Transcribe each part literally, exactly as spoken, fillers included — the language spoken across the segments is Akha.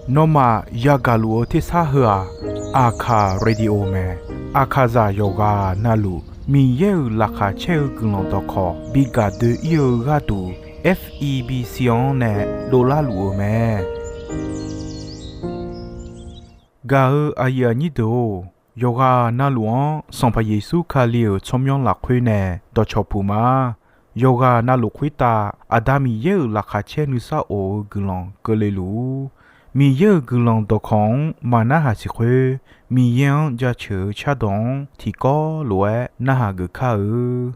Nawmaf yagaq luf-eu tersar heu-aq, Aqkaq Radio mae. Aqkaqzaq yawqghaq navluf Miqyaer-euq laqkhaq caer-eu guiqlanq dawqkawq bi gaq doe-ir-eu gharduq, F E B C-anr nae dovlar luf-eu mae. Gaq-eu aqyuif aqnyir deuq-or, yawqghaq navluf-anr Sanqpaq Yeqsur Kali-euq tsawrmyanr lafkhoer nae dawqcawq puq ma. Yawqghaq navluf khoertav Aqda Miqyaer-euq laqkhaq caer nuisar of-eu guiqlanq keuvle luf-ur. Miqyaer-euq guiqlanq dawqkawq-anr maqnarhaq siq khoer, Miqyaer-anr jaceuq-eu cardawq-anr tiqkawv lof-aer narhaq geuf kar-eu.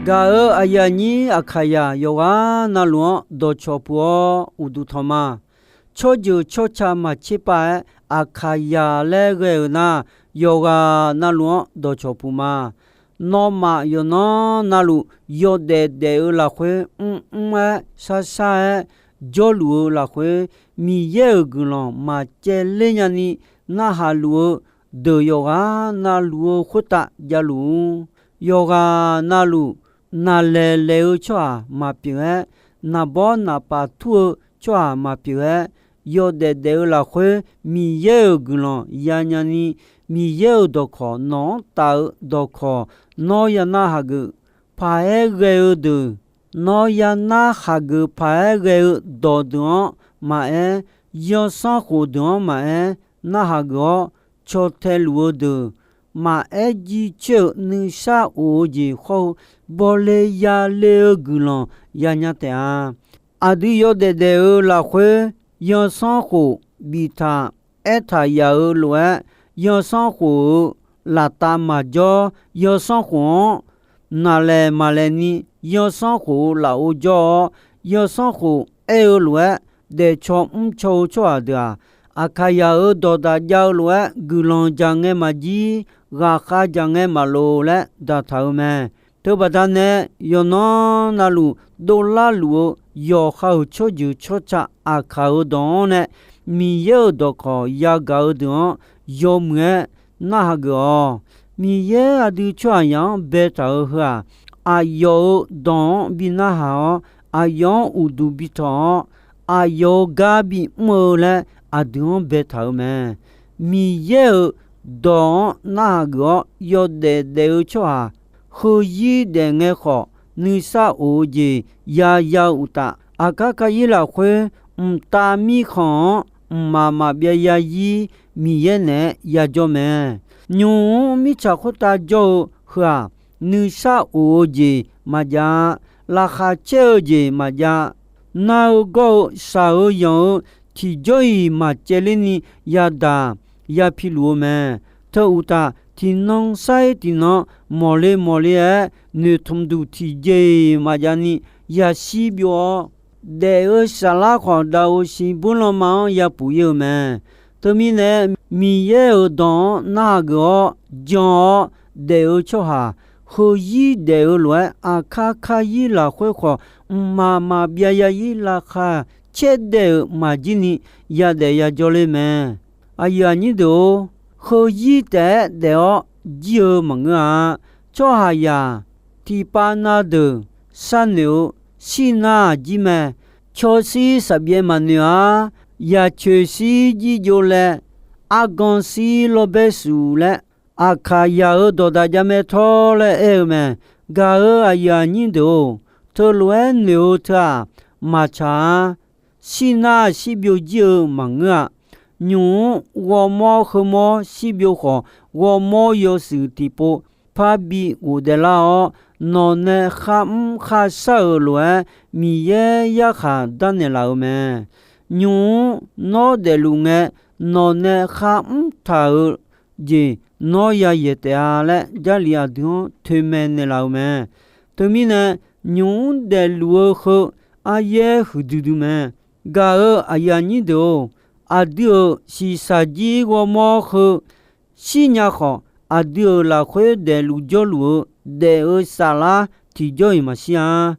Gaq-euq aqyuif aqnyir Aqkaqyaq yawqghaq navluf-anr dawqcawq puq-awr uqduq tanq ma. Tsawrjeuq tsawrca maqtser pav-aer Aqkaqyaq laer ghae-euq nar, yawqghaq navluf-anr dawqcawq puq ma. Nawmaf yawqnan navluf yawdaef daef-eu lafkhoer mrmr-aer sharshar-aer jawrluf-eu lafkhoer, Miqyaer-euq guiqlanq maqcaevler nyani narhaq luf-eu deuq yawqghaq navluf-eu khoertav javluf-ur. Yawqghaq navluf naqlaeq laeq-eu tsawrhaq maqpyeuf-aer, naqbawr naqpaf tur-eu tsawrhaq maqpyeuf-aer, yawdaef daef-eu lafkhoer Miqyaer-euq guiqlanq yanya ni, Miqyaer-euq dawqkawq nawq-anr taf-eu dawqkawq nawr yanar hageuf paq-aer ghae-eu deuq, nawr yanar hageuf paq-aer ghae-eu dawq deuq-anr maqaer, yansanr khof deuq-anr maqaer, narhaq geuf-awr caw tae luf-eu deuq, maqaer jircoer-euq nuisar of-eu jeq hawr-eu bawle yale-eu guiqlanq yanya taef-a. Aqdui yawdaef daef-eu lafkhoer, yansanr khof biftaq aertaq yaf-eu lof-aer, yansanr khof-euq laftav maqjawr, yansanr khof-anr naqlaeq maqlaeq ni, yansanr khof-euq lafov jawr-awr, yansanr khof aer-eu lof-aer daefcaw mrcaw-eu tsawrhaq deuq-aq, Aqkaqyaq-euq dawqdaq jav-eu lof-aer guiqlanq jaq ngae maqjir, ghaqkhav jaq ngae maqloq laer daqtaq-eu mae. Teubaqda nae, yawqnan navluf dovlar luf-eu yawqha-euq tsawrjeuq tsawrca Aqkaq-euq dawq-anr nae Miqyaer-euq dawqkawq yagaq-eu deuq-anr yawmuiq-aer narhaq geuf-awq. Miqyaer aqdui tsawrhaqzaq-anr baetaq-eu heu-aq, aqyawf-euq dawq-anr bi narhaq-awr, aqyawf-anr uqduq bi tanq-awr, aqyawf-euq gar bimr-eu laer aqdui-anr baetaq-eu mae. Miqyaer-euq dawq-anr narhaq geuf-awr yawdaef daef-eu tsawrhaq, heuzir daef ngae khawf, nuisar of-eu jeq yaya-eu uqtaf, aqkar karyir lafkhoer mqtav mirkhanq-anr mqmaq maqbyav yazir Miqyaer naeq-aer yajawr mae. Nymq-mr mirtsaq khoertav jawr-eu heu-aq, nuisar of-eu jeq maqjav-a. Laqkhaq caer-eu jeq maqjav-a. Nar-eu gawr-eu shaq-eu yanq-eu tiqjawr-iq maqcaevler ni yadaq yapi luf-eu mae. Teu uqtaf, tiqnan sar-ir tiqnan mawqle mawqle-aer noeqtmq duq tiqjeq-iq maqjav ni yashir byov-awr, daef-eu saflar khawf daq-eu shiqbuir lanma-anr yapuf ir-eu mae. Teumirnae, Miqyaer-euq dawq-anr narhaq geuf-awr jan-awr daef-eu tsawrhaq, heuzir daef-eu lof-aer aqkar karyir lafkhoer khawf, mqmaq maqbyav yazir laqkhaq caer daef-euq maqjir ni yadaef yajawr ler mae. Aqyuif aqnyir deuq-or, heuzir taef-aer daef-awr jir-eu maqngeur-a. Tsawrhaqzaq tiqpav na deuq sharnoeq-eu shir nar-aq jir mae. Cawshir saqbyaev maqnoeq-a. Yaqcoeq shir jirjov laer, argan shir lawrbaer suf laer, Aqkaqyaq-euq dawqdaq javmae tawr laer aer-eu mae. Gaq-euq aqyuif aqnyir deuq-or, teulof-aer noeq-eu teu-aq, maqtsaq-a. Shir nar shir byovjir-eu maqngeur-a. Nymq-mr ghawrmawr heumawr shir byov khawf, ghawrmawr yawshuif tiqpov parbi ghofdaef lar-awr, nawq nae kharmr kharshar-euq lof-aer Miqyaer yarkhaq darnaeq laf-euq mae. Nymq-mr nawr daefluf ngae, nawq nae kharmr taq-euq jeq nawr yayaeq taef-a laer, Jarlif aqdui-anr toeqmaeq naeqlaf-euq mae. Teumirnae, nymq-mr daefluf-eu heu aryaer huiqdui dui mae. Gaq-euq aqyuif aqnyir deuq-or, aqdui-euq shiqshaq jir ghawrmawr heu shirnya khawf, aqdui-euq lafkhoer daefluf jawrluf-eu daef-eu saflar tiqjawr-iq maqshir-a.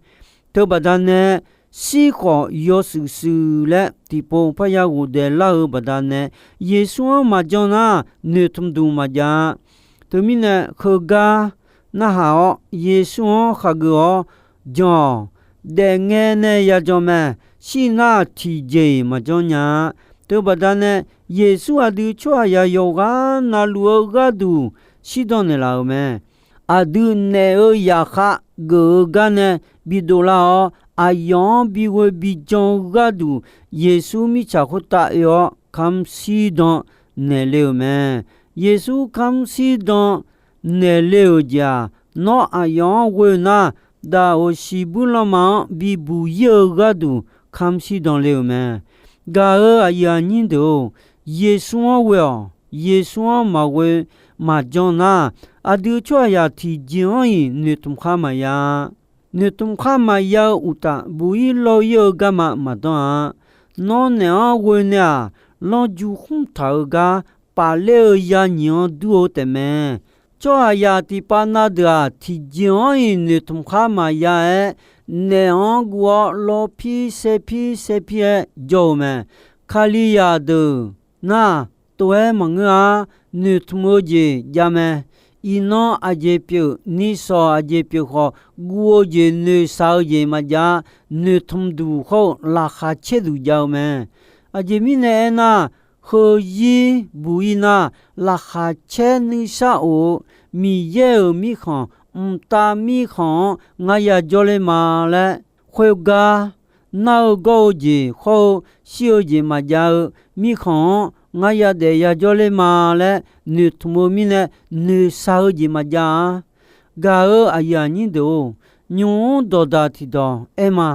Teubaqda nae, shir khawf yawshuif shuif laer tiqpov parya ghofdaef lar-eu baqdanae, Yeqsur-anr maqjan nar, noeqtmq duq maqjav-a. Teumirnae, heugar narhaq-awr, Yeqsur-anr khageuf-awr jan-awq. Daefngae nae yajan mae. Shir nar tiqjeq-iq maqjanr nya-a. Teubaqda nae, Yeqsur aqdui tsawrhaqzaq yawqghaq navluf-eu gharduq shirdan naeqlaf-euq mae. Aqdui naef-eu zaqkhav geuf-eu gar nae bidov lar-awr, aqyawf-anr bighoe bijan-eu gharduq, Yeqsur mirtsaq khoertav oe-awr kamr shirdan naeqle-euq mae. Yeqsur kamr shirdan naeqle-euq jeq-aq, nawr aqyawf-anr ghoe nar, daq-euq shiqbuir lanma-anr bibuq ir-eu gharduq kamr shirdan le-euq mae. Gaq-euq aqyuif aqnyir deuq-or, Yeqsur-anr ghoe-awq. Yeqsur-anr maqghoe maqjan nar, aqdui tsawrhaqzaq tiqjeq-anr-iq noeqtmq khar maqya-a. Noeqtmq khar maqya-eu uqtaf, buq-ir lawr-ir-eu garma maqdanr-a. Nawr naeq-anr ghoe nae-aq, lanrju khmr taq-eu gar pafler-eu yanyiq-anr dur-eu taefmae. Tsawrhaqzaq tiqpav na deuq-aq, tiqjeq-anr-iq noeqtmq khar maqya-aer, naeq-anr guv-awr lawrpir saerpir saerpir-aer jawr-eu mae. Kalizaq deuq nar, tov-aer maqngeur-a. Noeqtmq-eu jeq javmae. Iqnan aqjeq pyeuf, nisawq aqjeq pyeuf khawf, guv-eu jeq noeqshaq-eu jeq maqjav-a. Noeqtmq duq hawr-eu laqkhaq caer duq jav-eu mae. Aqjeq mirnae aernar, heuzir buq-ir nar, laqkhaq caer nuisar of-eu Miqyaer-euq mirkhanq, mqtav mirkhanq-anr ngar ya jawrler ma laer, khoergar nar-eu gawr-eu jeq hawr-eu shir-eu jeq maqjav-eu mirkhanq-anr ngar yadaef yajawr ler ma laer noeqtmq-eu mirnae, noeqshaq-eu jeq maqjav-a. Gaq-euq aqyuif aqnyir deuq-or, nymq-mr dawqdaq tiqdawq aer ma.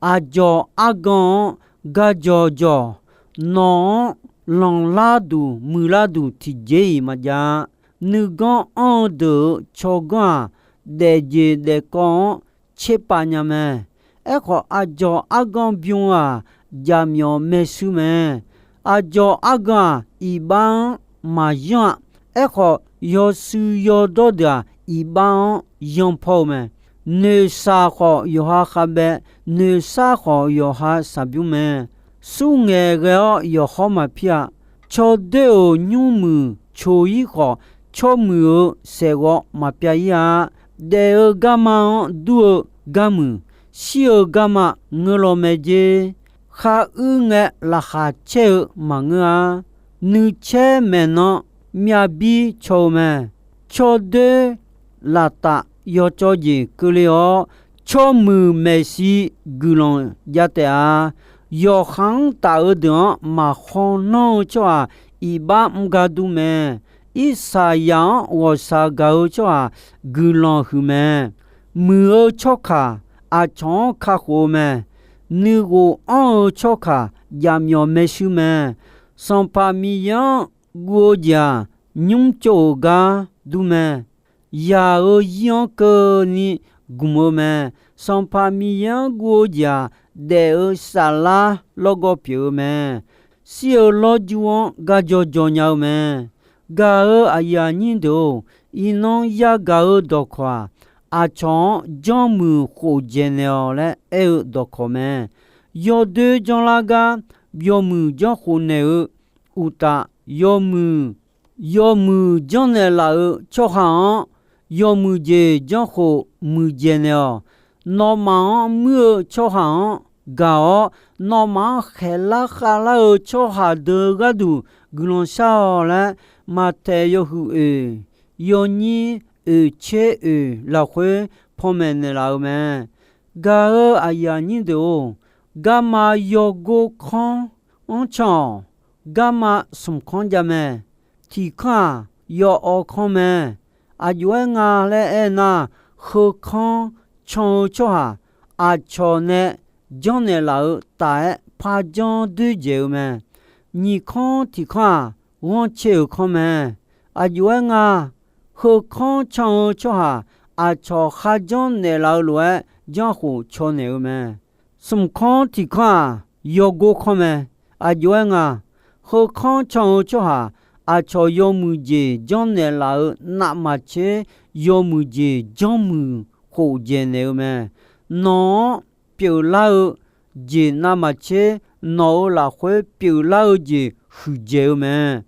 Aqdzawq argan-anr gajawq jawq, nawq-anr lanqlar duq muiqlar duq tiqjeq-iq maqjav-a. Nuiganr anr-eu deuq-euq tsawrganr-aq, daefjeq daefkawv-anr tserpav nya mae. Aerkhawf, aqdzawq argan bym-eu-aq, jaqmyawf maershuir mae. Aqdzawq argan-aq, iqbax-anr maqyanr-a. Aerkhawf, yawshuif yawdawr deuq-aq, iqbax-anr yanpaw-eu mae. Noeqshaq khawf yawqha khavbaev, noeqshar khawf yawqha shaqbymr mae. Smrngaeq ghae-awr yawqhawr maqpir-a. Cawdoer-euq nymrmuiq coq-ir khawf, tsawrmuiq-euq saeqghawv maqpyav-ir-a. Daef-eu garma-anr dur-eu garmuiq, shir-eu garma ngeur law mae jer. Kharuir ngae laqkhaq caer-eu maqngeur-a. Nuicaer maeqnan myavbir caw-eu mae. Cawdoer laqtaf yawcawv jeq keuvle-awr, tsawrmuiq maeqshi guiqlanq jav taef-a. Yawqha-anr taf-eu deuq-anr maqkhaw nanr-eu tsawrhaq iqbax mr gar dur mae. Irsaqzaq-anr ghawqshaq gaq-eu tsawrhaq guiqlanq huiq mae. Muiq-eu tsawrkaq aqcawq-anr kakhof-eu mae. Nuighof anr-eu tsawrkaq jaqmyawf maershuir mae. Sanqpaq Miqyaer-anr guv-eu jeq-aq, nymr tsov-euq gar dur mae. Yaq-euq zir-anr keuvni gmq-eu mae. Sanqpaq Miqyaer-anr guv-eu jeq-aq, daef-eu saflar lawrgawv pyeuf-eu mae. Shir-eu lawrjur-anr gajawr jawr nya-eu mae. Gaq-euq aqyuif aqnyir deuq-or, iqnan yagaq-eu dawqkawq-aq, aqcawq-anr janrmuiq khof dzaeqnaeq-awq laer aer-eu dawqkawq mae. Yawdoer janrlar gar yawmuiq janrkhof naeq-eu uqtaf, yawmuiq, yawmuiq janrnaeq laf-eu tsawrhaq-anr yawmuiq jeq janrkhof muiqdzaeq naeq-awq. Nawmaf-anr muir-eu tsawrhaq-anr gaq-awr, nawmaf-anr khaeqlar khavlar-eu tsawrhaq deuq gharduq guiqlanq shar-awq laer, Maqtaeq yawhuiq oeq, yawnyir oeq tser oeq lafkhoer panmaeq naeqlaf-eu mae. Gaq-euq aqyuif aqnyir deuq-or, garma yawgor kanr-anr can-awq. Garma smq kanr jav mae. Tiq kanr-aq, yawawv kanr mae. Aqjox-aer nga laer aernar, heu kanr can-eu tsawrhaq aqcawq nae janrnaeq laf-eu taf-aer par janr doer dzaeq-eu mae. Nyiq kanr tiq kanr-aq, ghanrcae-euq kanr mae. Aqjox-aer nga, heu kanr can-eu tsawrhaq aqcawq kharjanr naeqlaf-eu lof-aer janrkhof caw naeq-eu mae. Smq kanr tiq kanr-aq, yawgor kanr mae. Aqjox-aer nga, heu kanr can-eu tsawrhaq aqcawq yawmuiq jeq janrnaeq laf-eu navmaqtser yawmuiq jeq janrmuiq khof dzaeq naeq-eu mae. Nawq-anr pyeuflar-eu jeq navmaqtser, nawq-euq lafkhoer pyeuflar-eu jeq huiqdzaeq-eu mae.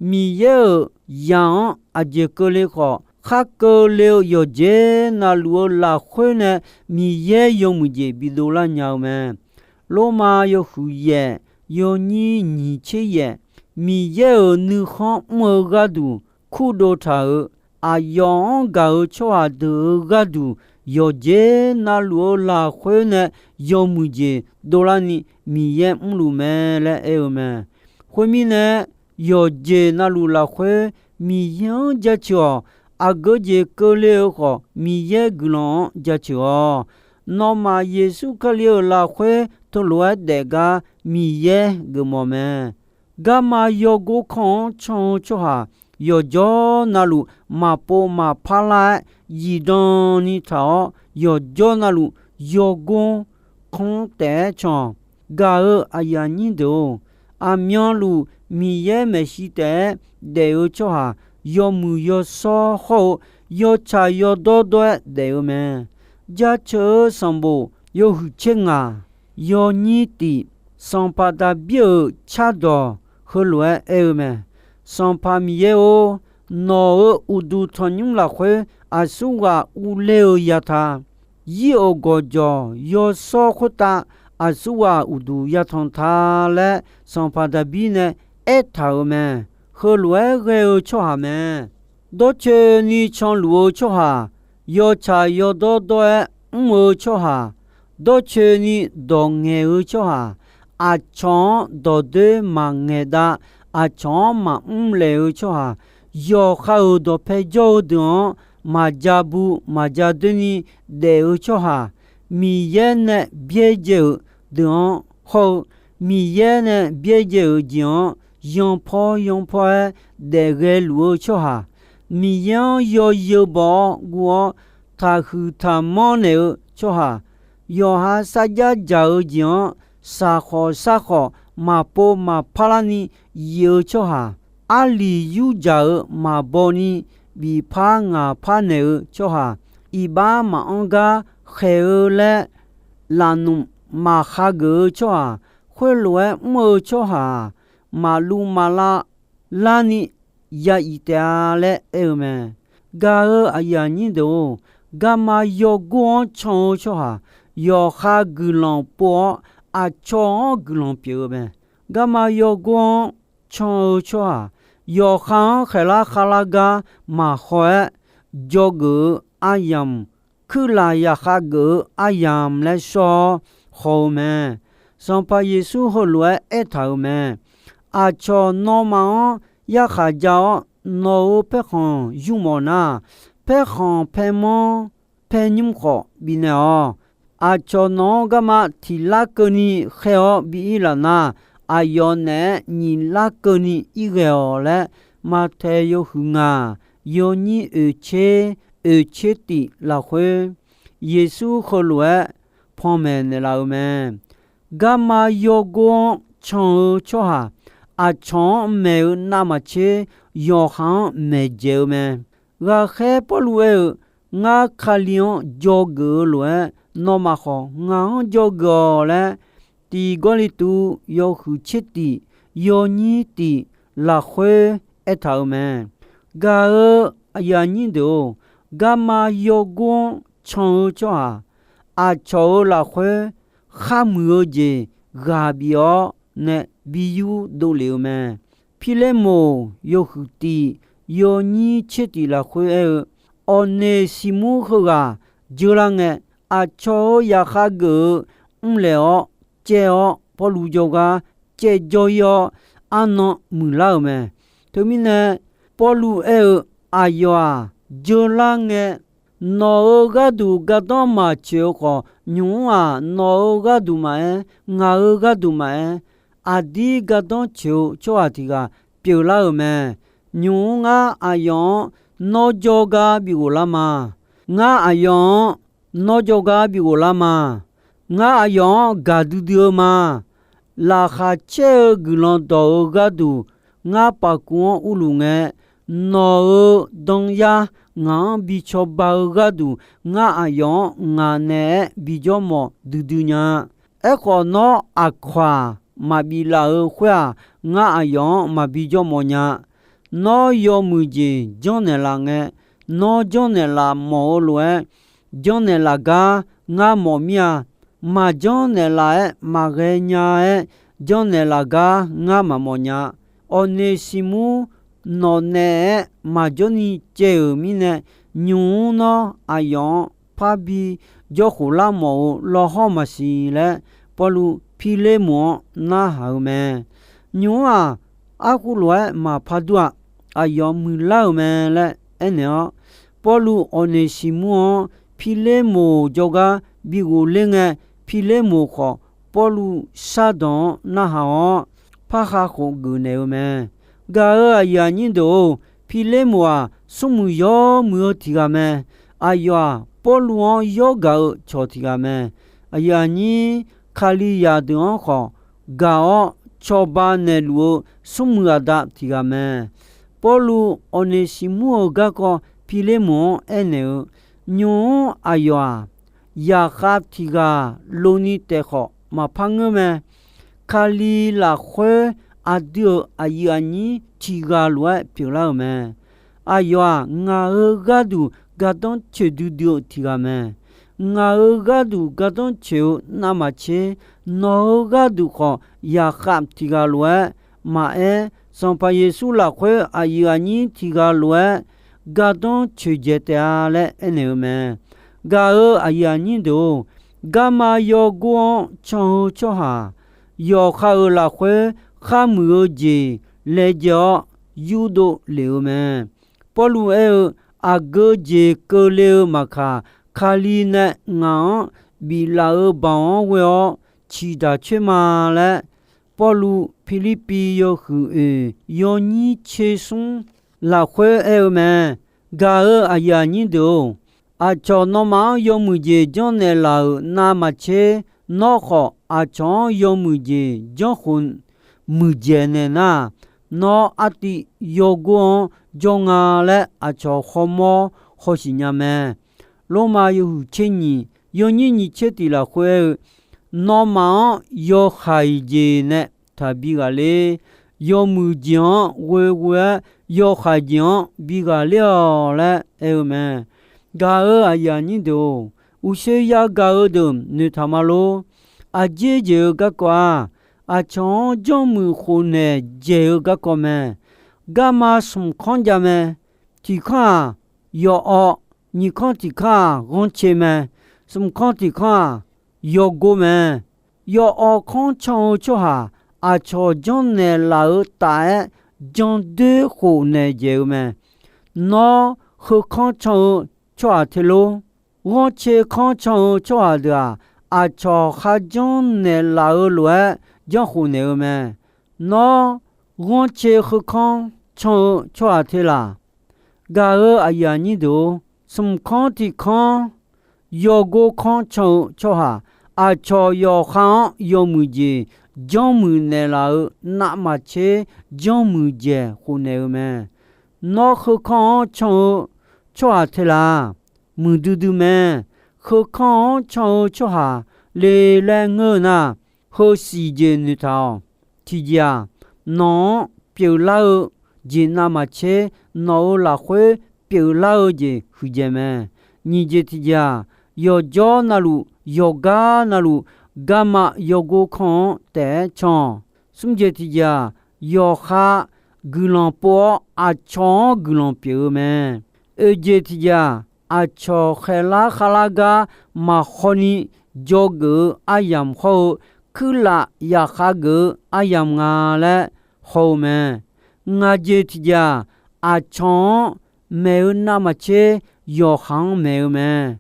Miqyaer-euq zaq-anr aqjeq keuvle khawf, khar keuvle-eu yawqjeq navluf-eu lafkhoer nae Miqyaer yawmuiq jeq bidov lar nya-eu mae. Lormav yawhuiq yaef, yawnyir nyiq tser yaef, Miqyaer-euq nuikhanr mr-eu gharduq kurdov taq-euq, aqyawf-anr gaq-euq tsawrhaq deuq-euq gharduq yawqjeq navluf-eu lafkhoer nae yawmuiq jeq dovlarni Miqyaer mrluf mae laer aer-eu mae. Khoermirnae, yawqjeq navluf lafkhoer Miqyaer-anr jaceuq-awq. Aqgeu jeq keuvle-eu khawf, Miqyaer guiqlanq-anr jaceuq-awq. Nawmaf Yeqsur Kali-euq lafkhoer teulof-aer daef gar Miqyaer geufmawf mae. Garma yawgor kanr-anr can-eu tsawrhaq yawqjawr navluf maqpov maqpar lar-aer zifdan ni taq-awr, yawqjawr navluf yawgor-anr kanr taef-aer can-awq. Gaq-euq aqyuif aqnyir deuq-or, aqmyanluf Miqyaer maeqshi taef-aer daef-eu tsawrhaq yawmuiq yawshawr hawr-eu yawtsaq yawdawr dawr-aer daef-eu mae. Jaceuq-eu sanqbof yawhuiq tser ngaq, yawnyir tif, sanqpaq Daqbir-euq cardawq heulof-aer aer-eu mae. Sanqpaq Miqyaer-or, nawq-euq uqduq tanqnymr lafkhoer aqsurghaq urler-eu yata. Zir-euq gawqjawq yawshawr khoertav aqsurghaq uqduq yatanq ta laer, sanqpaq Daqbir nae aertaq-euq mae. Heulof-aer ghae-eu tsawrhaq mae. Dawrcoeni canluf-eu tsawrhaq, yawtsaq yawdawr dawr-aer mr-eu tsawrhaq, dawrcoeni dawq ngaeq-eu tsawrhaq, aqcawq-anr dawqdoer maqngaeq dav, aqcawq-anr maqmr laeq-eu tsawrhaq, yawqha-euq dawqpae jawr-eu deuq-anr maqja bu maqja doer ni daef-eu tsawrhaq, Miqyaer nae byaerdzae-euq deuq-anr hawr-eu, Miqyaer nae byaerdzae-euq jeq-anr yanpawr yanpawr-aer daef ghae luf-eu tsawrhaq, Miqyaer-anr yawzeu baw-awr guv-awr taqhuiq taqmanr naeq-eu tsawrhaq, yawqha sarjax dzaq-eu jeq-anr saqkhawf sarkhawf maqpov maqpar larni yif-eu tsawrhaq, arliq yurdzaq-eu maqbaw ni bifpar ngaqpar naeq-eu tsawrhaq, iqbax maqanr gar khaeq-eu laer lafnmq maqhageuf-eu tsawrhaq, khoerlof-aer mr-eu tsawrhaq-aq, maqluv maqlav larni ya iq taef-a laer aer-eu mae. Gaq-euq aqyuif aqnyir deuq-or, garma yawgor-anr can-eu tsawrhaq, yawqha guiqlanq pov-awr aqcawq-anr guiqlanq pyeuf-eu mae. Garma yawgor-anr can-eu tsawrhaq, yawqha-anr khaeqlar khavlar gar maqhaw-aer, dzawgeuf-eu aryamq, kuirlaf yaqkhav geuf-eu aryamq laer shawr-awr haw-eu mae. Sanqpaq Yeqsur heulof-aer aertaq-euq mae. Aqcawq nawmaf-anr yarkhaq ja-awr, nawq-euq paerkhanq yurmawf nar, paerkhanq paermanr paernymr khawf bifnaeq-awq. Aqcawq nawq-anr garma tiq lar keuvni khaer-awr bi ir laf nar, aqyawf naeq-aer nyiq lar keuvni ir ghae-awq laer, Maqtaeq yawhuiq ngaq, yawnyir oeq tser, oeq tser tif lafkhoer, Yeqsur heulof-aer panmaeq naeqlaf-euq mae. Garma yawgor-anr can-eu tsawrhaq, aqcawq-anr maeq-eu navmaqtser yawqha-anr maeqdzaeq-eu mae. Ghaqkhaer Pawrluv aer-eu, Ngar Kali-anr dzawgeuf-eu lof-aer, nawmaf khawf ngaq-anr dzawgeuf-awq laer, tiq Gawrliqtu yawhuiq tser tif, yawnyir tif lafkhoer aertaq-euq mae. Gaq-euq aqyuif aqnyir deuq-or, garma yawgor-anr can-eu tsawrhaq, aqcawq-euq lafkhoer kharmuiq-eu jeq ghaq bif-awr nae bi yur dovlef-eu mae. Pirlermoq yawhuiq tif, yawnyir tser tif lafkhoer aer-eu, Awqneqsiqmur heughaq dzeur lar ngae, aqcawq-euq yaqkhav geuf-eu mrlaeq-awr caev-awr, Pawrluv jawrgar caevjawr ir-awr, arnan muiqlar-euq mae. Teumirnae, Pawrluv aer-eu, Aqyawf-aq, dzeur lar ngae, nawq-euq gharduq gardanr maqtsoeq-eu khawf, nymq-mr-aq, nawq-euq gharduq maqaer, ngaq-euq gharduq maqaer, aqdir gardanr tsoeq-eu tsawrhaq tiq ghaq pyeuflar-euq mae. Nymq-mr ngar aqyawf-anr nawr jawrgar bighof lar ma. Ngar aqyawf-anr nawr jawrgar bighof lar ma. Ngar aqyawf-anr gaqdui dui-eu ma. Laqkhaq caer-eu guiqlanq dawq-euq gharduq ngar paf kuv-anr urluf ngae, nawq-euq danyar ngaq-anr bi cawba-eu gharduq, ngar aqyawf-anr ngaq naeq-aer bijawr mawf duidui nya. Aerkhawf, nawr aqkawq-aq maqbif laf-euq khoer-aq, ngar aqyawf-anr maqbi jawr mawf nya. Nawr yawmuiq jeq janrnaeq laf ngae, nawr janrnaeq laf mawf-eu lof-aer janrnaeq laf gar ngar mawf mir-a. Maqjanr naeqlaf-aer maqghae nya-aer janrnaeq laf gar ngar maqmawf nya. Awqneqsiqmur nawq naeq-aer maqjawr ni caev-euq mirnae, nymq-mr nawr aqyawf-anr parbi jawrkhof lar mawf-eu lawhawr maqsiq laer, Pawrluv Pirlermoq-anr narhaq-eu mae. Nymq-mr-aq, arkhof lof-aer maqpar dur-a. Aqyawf muiqlar-euq mae laer aernaeq-awr, Pawrluv Awqneqsiqmur-anr Pirlermoq jawrgar bighof ler ngae, Pirlermoq khawf Pawrluv shardanq-anr narhaq-awr, parhav khof geufnaeq-eu mae. Gaq-euq aqyuif aqnyir deuq-or, Piqleqmof-aq, smrmuiq yawmuiq-eu tiq ghaq mae. Aqyawf-aq, Pawrluv-anr yawr gaq-eu cawq tiq ghaq mae. Aqyuif aqnyir Kalizaq deuq-anr khawf, gaq-awr cawba naeqluf-eu smrmuiq aqda tiq ghaq mae. Pawrluv Awqneqsiqmur-euq garkawv Piqleqmof-anr aernaeq-eu, nymq-mr aqyawf-aq, zaqkhav tiq ghaq lov ni taef khawf maqpar ngeur mae. Kali lafkhoer aqdui-euq aqyuif aqnyir tiq ghaq lof-aer pyeuflar-euq mae. Aqyawf-aq, ngaq-euq gharduq gardanr coeq duidui-eu tiq ghaq mae. Ngaq-euq gharduq gardanr coeq-eu navmaqtser, nawq-euq gharduq khawf zaqkhav tiq ghaq lof-aer maqaer, Sanqpaq Yeqsur lafkhoer aqyuif aqnyir tiq ghaq lof-aer gardanr coeqdzaeq taef-a laer aernaeq-eu mae. Gaq-euq aqyuif aqnyir deuq-or, garma yawgor-anr can-eu tsawrhaq, yawqha-euq lafkhoer kharmuiq-eu jeq laejae-awr yurdov lef-eu mae. Pawrluv aer-eu, aqgeu jeq keuvle-eu maqkaq, Kali nae ngaq-anr biflaf-euq baoq-anr ghoe-awr ciqdaq coer ma laer, Pawrluv Pirlirpiv yawhuiq oeq yawnyir tser smr lafkhoer aer-eu mae. Gaq-euq aqyuif aqnyir deuq-or, aqcawq nawmaf-anr yawmuiq jeq janrnaeq laf-euq navmaqtser, nawr khawf aqcawq-anr yawmuiq jeq janrkhof muiqdzaeq naeq nar, nawr artiv yawgor-anr jawr nga laer aqcawq khawrmawr hawsiq nya mae. Lormav yawhuiq tser nyiq yawnyir nyiq tser tiq lafkhoer aer-eu, nawmaf-anr yawhaiq jeq nae taqbi ghaqler. Yawmuiq jeq-anr ghoeghoe-aer yawhaiq jeq-anr bi ghaqler-awq laer aer-eu mae. Gaq-euq aqyuif aqnyir deuq-or, uqshoe yagaq-eu deuq noeqtaq ma lor. Aqjeq jeq-eu garkawv-aq, aqcawq-anr janrmuiq khofnaeq dzaeq-eu garkawv mae. Garma smq kanr jav mae. Tiq kanr-aq, yawawv, nyiq kanr tiq kanr-aq, ghanrcae mae. Smq kanr tiq kanr-aq, yawgor mae. Yawawv kanr can-eu tsawrhaq, aqcawq janrnaeq laf-eu taf-aer jandoer khofnaeq dzaeq-eu mae. Nawr, heu kanr can-eu tsawrhaq te lor. Ghanrcae kanr can-eu tsawrhaq deuq-aq, aqcawq kharjanr naeqlaf-eu lof-aer janrkhof naeq-eu mae. Nawr, ghanrcae heu kanr can-eu tsawrhaq te laq? Gaq-euq aqyuif aqnyir deuq-or, smq kanr tiq kanr, yawgor kanr can-eu tsawrhaq, aqcawq yawqha-anr yawmuiq jeq janrmuiq naeqlaf-eu navmaqtser janrmuiq dzaeq khofnaeq-eu mae. Nawr, heu kanr-anr can-eu tsawrhaq te laq? Muiqdui dui mae. Heu kanr-anr can-eu tsawrhaq le laer ngeur-eu nar, heu siqjeq noeqtaq-awq. Tiqjeq-aq, nawq-anr pyeuflar-eu jeq navmaqtser, nawq-euq lafkhoer pyeuflar-eu jeq huiqdzaeq mae. Nyiq jeq tiqjeq-aq, yawqjawr navluf yawqgar navluf garma yawgor kanr-anr taef-aer can-awq. Smr jeq tiqjeq-aq, yawqha guiqlanq pov-awr aqcawq-anr guiqlanq pyeuf-eu mae. Oeq jeq tiqjeq-aq, aqcawq khaeqlar khavlar gar maqhaw ni dzawgeuf-eu aryamq hawr-eu, kuirlaf yaqkhav geuf-eu aryamq nga laer haw-eu mae. Ngaq jeq tiqjeq-aq, aqcawq-anr maeq-eu navmaqtser yawqha-anr maeq-eu mae.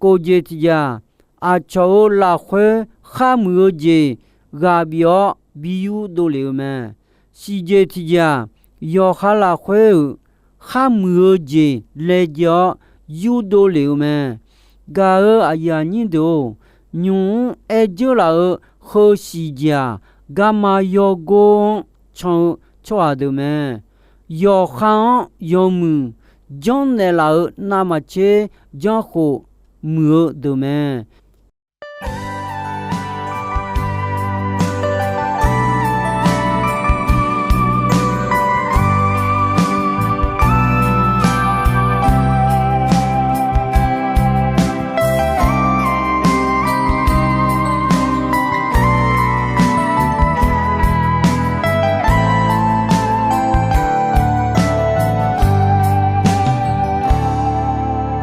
Kof jeq tiqjeq-aq, aqcawq-euq lafkhoer kharmuiq-eu jeq ghaq bif-awr bi yurdov lef-eu mae. Siqjeq tiqjeq-aq, yawqha lafkhoer-euq kharmuiq-eu jeq laejae-awr yurdov lef-eu mae. Gaq-euq aqyuif aqnyir deuq-or, nymq-mr aer dzeur laf-eu heu siqjeq-aq, garma yawgor-anr can-eu tsawrhaq deuq mae. Yawqha-anr yawmuiq janrnaeq laf-eu navmaqtser janrkhof muiq-eu deuq mae.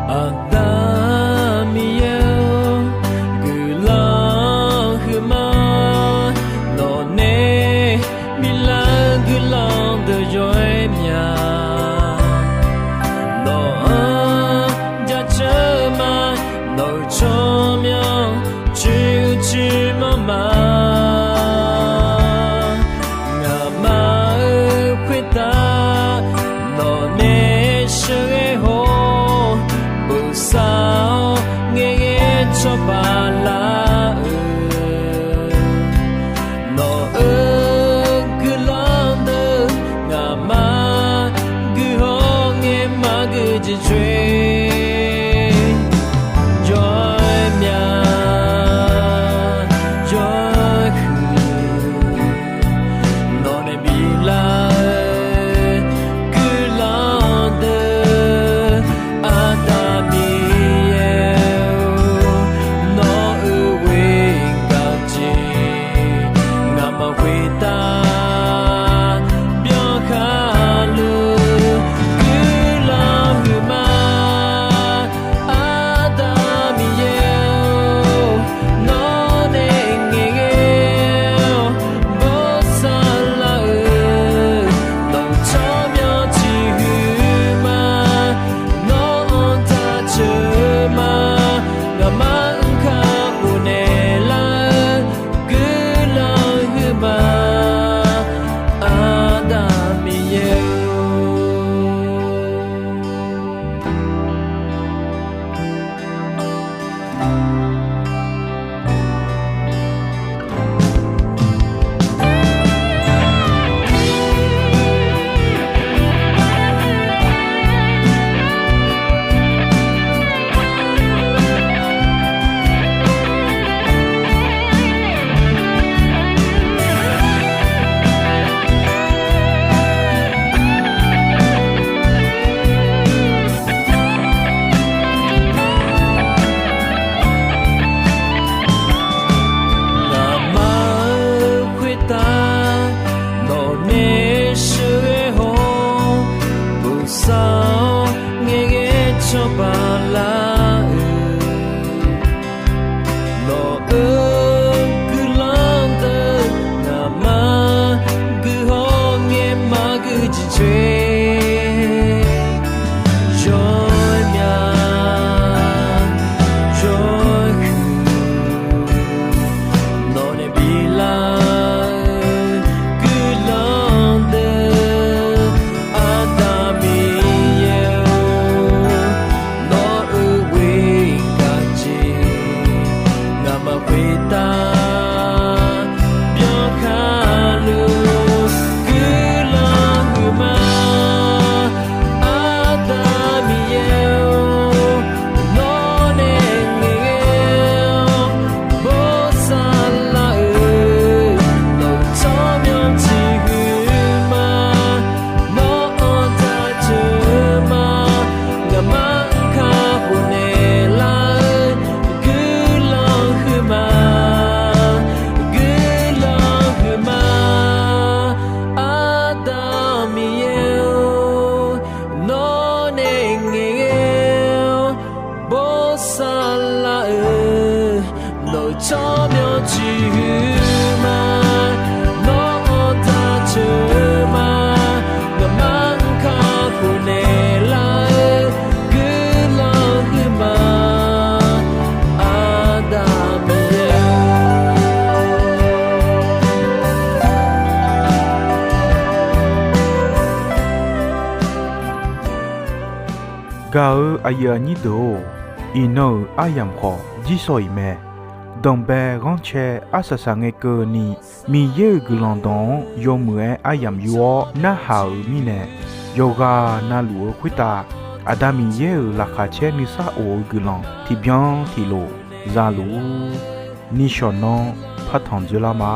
Aqda Miqyaer-or, cawba lar-eu, nawq-euq guiqlanq deuq ngaqma guiqhaw ngae maqgui jeq coer, yawmya yawhuiq nawq nae bilar-eu guiqlanq deuq, Aqda Miqyaer-or, nawq-euq ghoer gaq jeq ngaqma khoertav byankhar luf guiqlanq huiqma. Aqda Miqyaer-or, nawr nae ngaeqghae-awr bosav lar-eu, nawq-euq tsawrmyanr tiq huiqma. Nawr-anr jaceuq-eu ma, ngaqma-anr kakhof naeqlar-eu guiqlanq huiqma, guiqlanq huiqma. Aqda Miqyaer-or, nawr nae ngaeqghae-awr bosav lar-eu, nawq-euq tsawrmyanr tiq huiqma. Nawr-anr jaceuq-eu ma, ngaqma-anr kakhof naeqlar-eu guiqlanq huiqma. Aqda Miqyaer-or, gaq-eu aqyuif aqnyir deuq-or, iqnan-euq aryamq khawf jirsawq iq mae. Danqbae ghanrcae arsaq saqngae keuvni, Miqyaer-euq guiqlanq dawq-anr yawmuiq-aer aryamq yur-awr narhaq-euq mirnae, yawqghaq navluf-eu khoertav Aqda Miqyaer-euq laqkhaq caer nuisar of-eu guiqlanq tiqbyan tiqlof zaluf-ur. Nishawq nanr partanq dzoerlar ma.